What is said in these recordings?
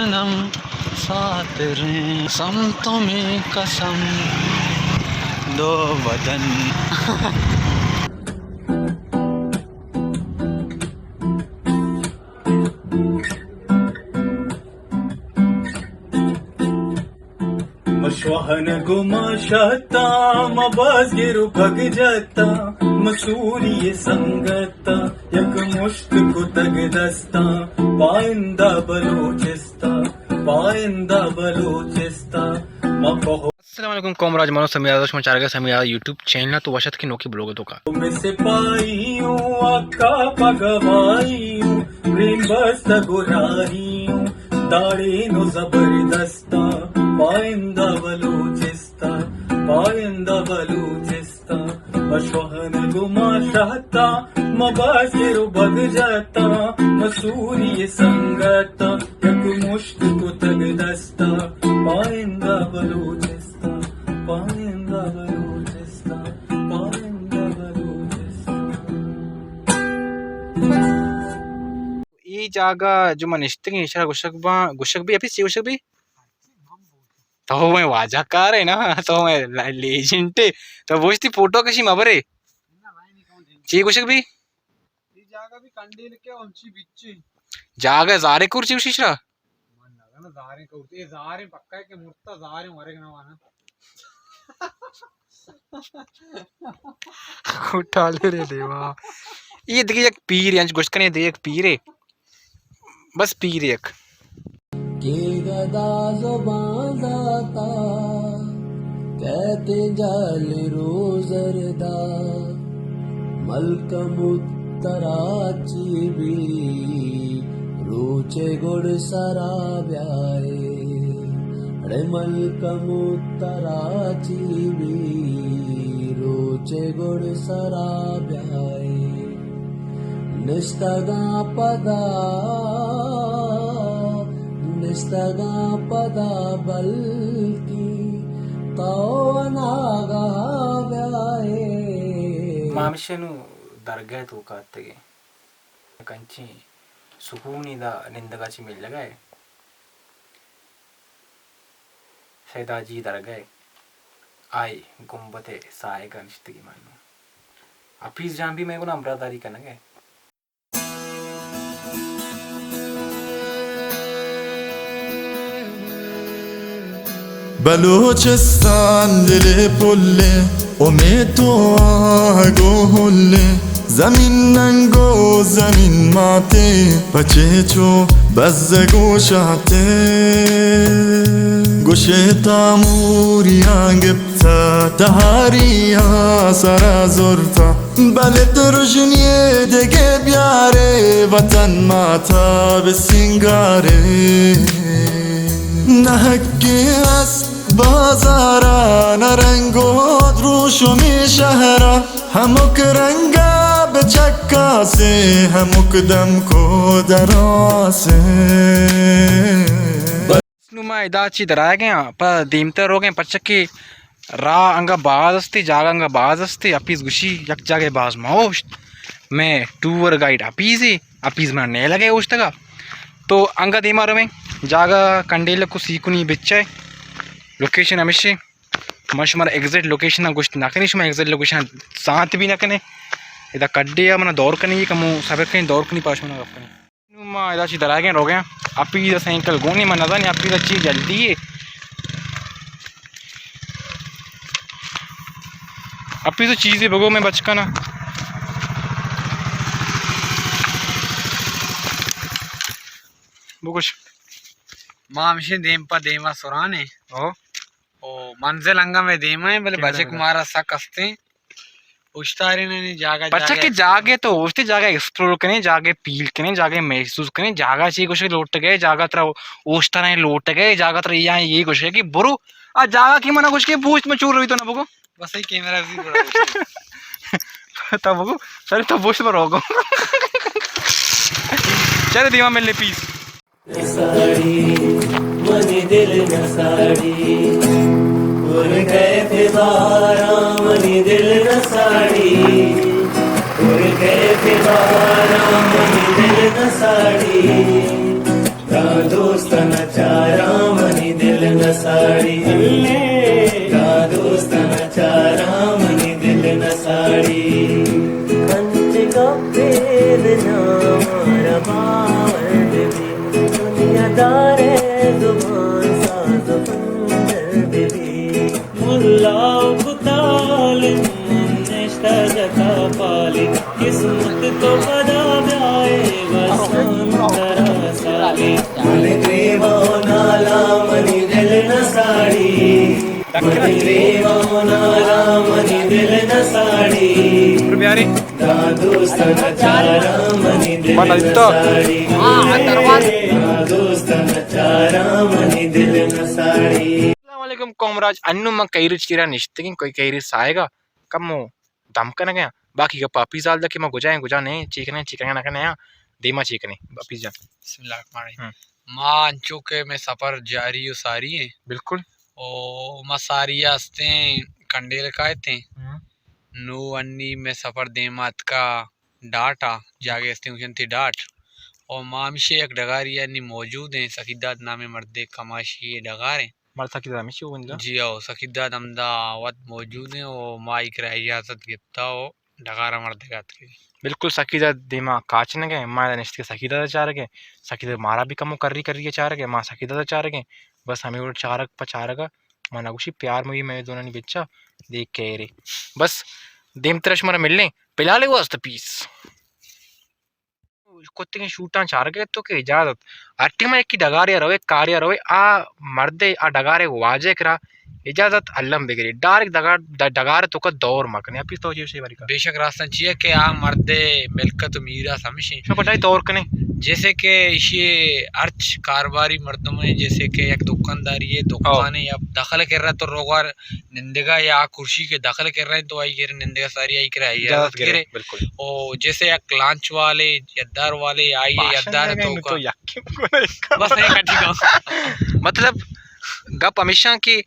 نم ساتریں سم تمہیں قسم دو بدن۔ مشوہن گما شہتا، مبازگر و پگ جتا، مسوری سنگتا، یک مشت کتگ دستا، پائندہ بلوچستا، پائندہ بلوچستا، ما پہو السلام علیکم قوم راج، منو سمیع آزاد، شما چارگا سمیع آزاد یوٹیوب چینل، تو وشت کے نوکی بلوگ تو کا۔ میں سپاہی ہوں، آقا پگواہی ہوں، ریم بست گراہی ہوں، داڑے نو زبردستا، پائندہ بلوچستا، پائندہ بلوچستا۔ مشوہن گما شہتا، مبازر و بگ جتا، مسوری سنگتا، یک مشت کتگ دستا، پائندہ بلوچستا، پائندہ بلوچستا، پائندہ بلوچستا۔ ای جاگہ جو من نشتگیں، اشرا گوشگ باں، گوشگ بی، اپی چی گوشگ بی؟ تو میں واجہ کار ہے نا، تو میں لیجنٹ ہے۔ تو بوشتی فوٹو کشی مبرے۔ چی گوشگ بی؟ اے جاگہ بھی کنڈیل کے انچی بچے۔ جاگہ زارے کور چی گوشی شرا؟ من نہ زاناں زاریں کور، اے زاریں پکا ہے کہ مرتا زاریں ورگ نہ وانا۔ کوٹالے رے دیوا۔ یہ دیگه یک پیرے، انچ گوشت کنے دیگه یک پیرے۔ بس پیر یک۔ کہ گدا زبان داتا، کہتے جال روزر دا، ملکموت ترا چی بی، روچے گڑ سرا بیائے، اڑے ملکموت ترا چی بی، روچے گڑ سرا بیائے۔ نشتگاں پدا، نشتگاں پدا بلکی تو اناگہ بیائے۔ ما ہمیشہ نوں درگاہ توکا اتگیں۔ یک انچیں سکونے دا نندگا چہ ملگا ہے۔ سید حاجی درگاہ ء آئی گمبد ء ساہگ ء نشتگی من۔ حفیظ جان بھی مئے گونا ہمراہداری کنگ ء۔ بلوچستان دل پلیں، امیت و آہگ و ہلیں، زمین ننگ و زمین ماتیں، پچے چو بزگ و شاتیں۔ گوشے تا موریاں گپتا، تہاریاں سرا زرتا، بلے تو رژنی دگے بیارے، وطن ماتا بسنگارے۔ نہ حقے است بازارا، نہ رنگ و دروشمی شہرا، ہمک رنگا بچکاسے، ہمک دمکو دراسے۔ نوں ما ادا چی درائگ ء آں، پہ دیمتر روگ ء آں، پرچا کہ راہ انگا باز استی، جاگہ انگا باز استی۔ حفیظ گوشی یک جاگہ باز ما اوشت، مئے ٹور گائیڈ حفیظ ء، حفیظ منا نیلگ ء اوشتگا۔ تو انگا دیما رویں، جاگہ کنڈیلک و سیکونی بچ ء، لوکیشن ہمیشی۔ من شمارا ایگزیکٹ لوکیشن گوشت نہ کنی، شما ایگزیکٹ لوکیشن زانت بھی نہ کنے۔ ادا کڈے ء منا دور کنی، کمو صبر کنی، دور کنی، پاش منا گپ کنی۔ نوں ما ادا چی درائگیں روگیں، حفیظ ء سائیکل گونی، من نزانی حفیظ ء چی جلدی ہے۔ حفیظ چیزے بگو میں بچکانا۔ بگوش۔ ما ہمشی دیم پہ دیما سرانے۔ او۔ او منزل انگا میں دیما ہیں، بلے بجک مارا سک ہستیں۔ اوشتارینانی جاگہ، پرچا کہ جاگہ تو اوشتے، جاگہ ایکسپلور کنے، جاگہ پیل کنے، جاگہ محسوس کنے، جاگہ چی گوشے لوٹ گئے، جاگہ ترا اوشتاریں لوٹ گئے، جاگہ ترا یا یہ گوشے کہ برو، آ جاگہ کی منا گوش کے بوشت میں چور روی تو نہ بگو۔ بس یہ کیمرہ بھی بڑا گوشے۔ تا بگو، سر تو بوشت میں روگو۔ چلے دیما ملنے، پیس۔ نساڑی، منی دل نساڑی، پر کیف باراں منی دل نساڑی، پر کیف باراں منی دل نساڑی، داں دوست نہ باور بہ بی، دنیا دارے زبان ساز و سندر بہ بی۔ ملا و کتال نشتہ جتا پالی، قسمت تو پدا بیائے وسان ترا سالی۔ من گریوان نالا منی دل نہ ساڑی، من گریوان نالا منی دل نہ ساڑی۔ السلام علیکم کامراج، انوں من کہیر چیرا نشتگیں، کوئی کہیر سائیگا کمو دم کنگا، باقی گپ حفیظ حال دا کہ ما گجا ہیں، گجا نہیں، چی کنے، چی کنے نہ کنے، دیما چی کنے حفیظ جان۔ بسم اللہ الرحمن الرحیم۔ ہم۔ ما انچو کہ میں سفر جاری و ساری ہیں۔ بالکل۔ او ما ساری ہستیں کنڈیل کائتیں۔ ہم۔ نو انی میں سفر دیما اتکا ڈاٹ آ، جاگہ استیں گوشنتی ڈاٹ۔ او ما ہمشی یک ڈگاری انی موجود ہیں، سخیداد نامیں مردے کماشی ڈگار ہیں۔ مرد سخیداد ہمشی ہوں گا؟ جی ہو، سخیداد ہمدا وت موجود ہیں، او ما ای کرا اجازت گپتا او ڈگارا مردے گات کے۔ بالکل سخیداد دیما کاچنگے، ما نشت کے سخیداد چارگے، سخیداد مارا بھی کمو کری کری چارگے، ما سخیداد چارگے، بس ہمیں وڑ چارگ پہ چارگا، من گوشی پیار مئی میں دونانی بچا دیکھ کے رے۔ بس دیم ترش مرا ملیں، پلالے واسطہ پیس۔ کتگیں شوٹاں چارگ ء تو کہ اجازت ہر ٹیم ء یکی ڈگارے ء روئے، کارے ء روئے، آ مردے آ ڈگارے واجہ ء کرا اجازت الم بگرے۔ ڈائریکٹ ڈگار، ڈ-، ڈگار ء توکا دور مکنے۔ اپی تو چی گوشے بارے کا؟ بے شک راستاں چیا کہ آ مردے ملکت و میراث ہمیش ہیں۔ شو پٹائی دور کنے۔ جیسے کہ ایشی ہرچ کاروباری مردم ہیں، جیسے کہ یک دکانداری ہے، دکان ہے یا دخل کر رہا تو روگار نندگا یا آ کرسی کہ دخل کر رہے ہیں تو آئی گرے نندگا ساری آئی کرے آئی اجازت اجازت گرے، گرے۔ بالکل۔ او جیسے یک لانچ والے، یدار والے، آئی باشن یدار لگائیں تو تو کا۔ یکی بگو نا۔ بس نہیں کٹی کا۔ مطلب گپ ہمیشہ کہ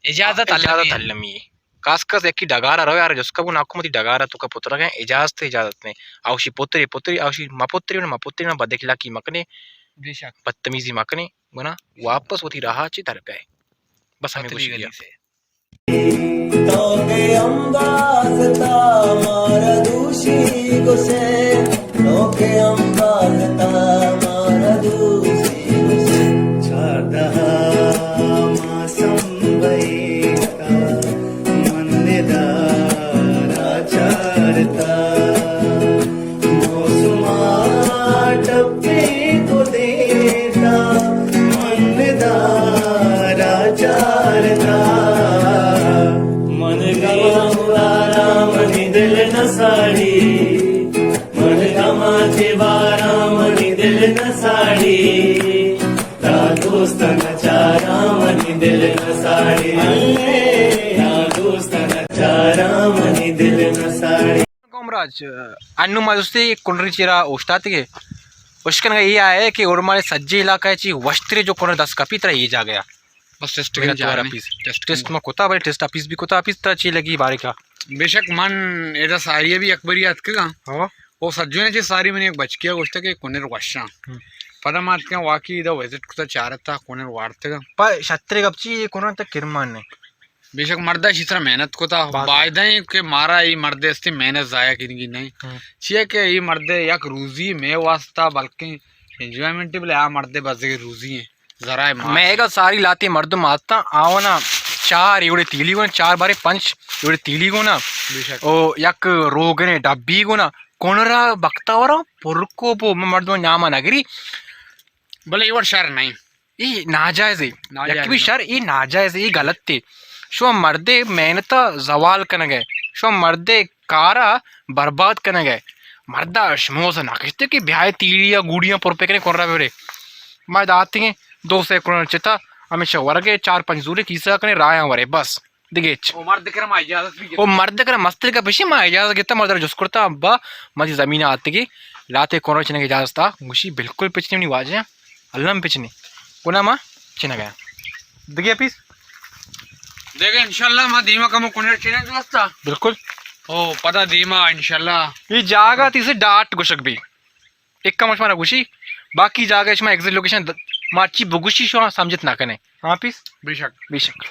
اجازت اجازت المی ہے۔ المی ہے۔ کاس کس یکی ڈگارا روے، آرا جسکا بو ناکو متی ڈگارا تو کا پترگا اجازت اجازت نے۔ آوشی پتری پتری، آوشی ما پتری نہ ما پتری نہ بدے کلاکی مکنے۔ بے شک۔ بدتمیزی مکنے۔ گنا واپس وتی راہ چی در بے۔ بس ہمیں وطنی گوشی گلی دیا۔ سے۔ تو کہ امباز تا مارا دوشی گسے، تو کہ امباز تا مارا دوشی گسے۔ چاردہ ماسم بیتا من ندارا چارتا۔ موسم ءَ ٹپے کو دیتا، من دارا چارتا۔ من گواں دارا منی دل نہ ساڑی، من گواں چہ بارا منی دل نہ ساڑی۔ تا دوست نہ چاراں منی دل نہ ساڑی، تا دوست نہ چاراں منی دل نہ ساڑی۔ کامراج، انو ما دوستی کنری چیرا اوشتاتگے۔ اشکنگا یہ آئے کہ اورمانے سجے علاقہ چی وشتری جو کنر دست کپی ترا یہ جاگہ آ۔ بس ٹیسٹ میرا کن دوبارہ جانے۔ پیس۔ ٹیسٹ ٹیسٹ کن۔ ما کتا بھائی، ٹیسٹ اپیس بھی کتا، اپیس ترا چی لگی بارے کا؟ بے شک من ادا ساری بھی یک بری آتکگا۔ ہاں۔ او سجونے چی ساری منی یک بچکیا گوشتا کہ کنر وشاں۔ ہم۔ پدا ما اتکاں واقعی ادا وزٹ کتا چارتا کنر وارتگا۔ پا شترے گپ چی یہ کنر تا کرمان نے۔ بے شک مردا شی سرا محنت کتا۔ باز۔ بایدہ ایں کہ مارا ای مردے استے محنت ضائع کنگی نہیں۔ ہم۔ چیا کہ ای مردے یک روزی میں واسطہ بلکہ انجوائمنٹ بلے آ مردے بزگے روزی ہیں۔ ذرائع معاش۔ میں اگا ساری لاتے مردم آتاں، آونا چار ایوڑے تیلی گونا، چار بارے پنچ ایوڑے تیلی گونا۔ بے شک۔ او یک روگنے ڈبی گونا، کنرا بختاورا پر کو بو، من مردم ناما نگری۔ بلے ایوڑ شر نہیں۔ ای ناجائز ہے۔ ناجائز یک بھی ہے۔ شر ای ناجائز ہے، ای غلط ہے۔ شو مردے محنت زوال کنگے، شو مردے کارا برباد کنگ ء۔ مردا شموز نہ کشتے کہ بیائے تیلی یا گوڑیاں پر پکنے کن رہا برے۔ ما داتی ہیں دو سیکڑوں چتا، ہمیشہ ورگے چار پنچ زورے کیسا کنے رایا ورے بس۔ دگہ ہچ۔ او مرد کرا ما اجازت بھی او مرد کرا مستر کا پشی ما اجازت گتا، مرد جس کرتا ابا مجھے زمین آتے گی لاتے کون چنے کی اجازت تھا، گوشی بالکل پچنے نہیں واجہ۔ الم پچنی۔ گنا ما چنگ ء۔ دگہ پیس؟ دگہ انشاءاللہ ما دیما کمو کنر چنگ دوستا۔ بالکل۔ او پدا دیما انشاءاللہ۔ یہ جاگہ تیسے ڈاٹ گوشگ بھی۔ ایک کم شما گوشی، باقی جاگہ شما ایگزیکٹ لوکیشن د-، مرچی بگوشی شما سمجھت نہ کنے۔ ہاں پیس؟ بے شک۔ بے شک۔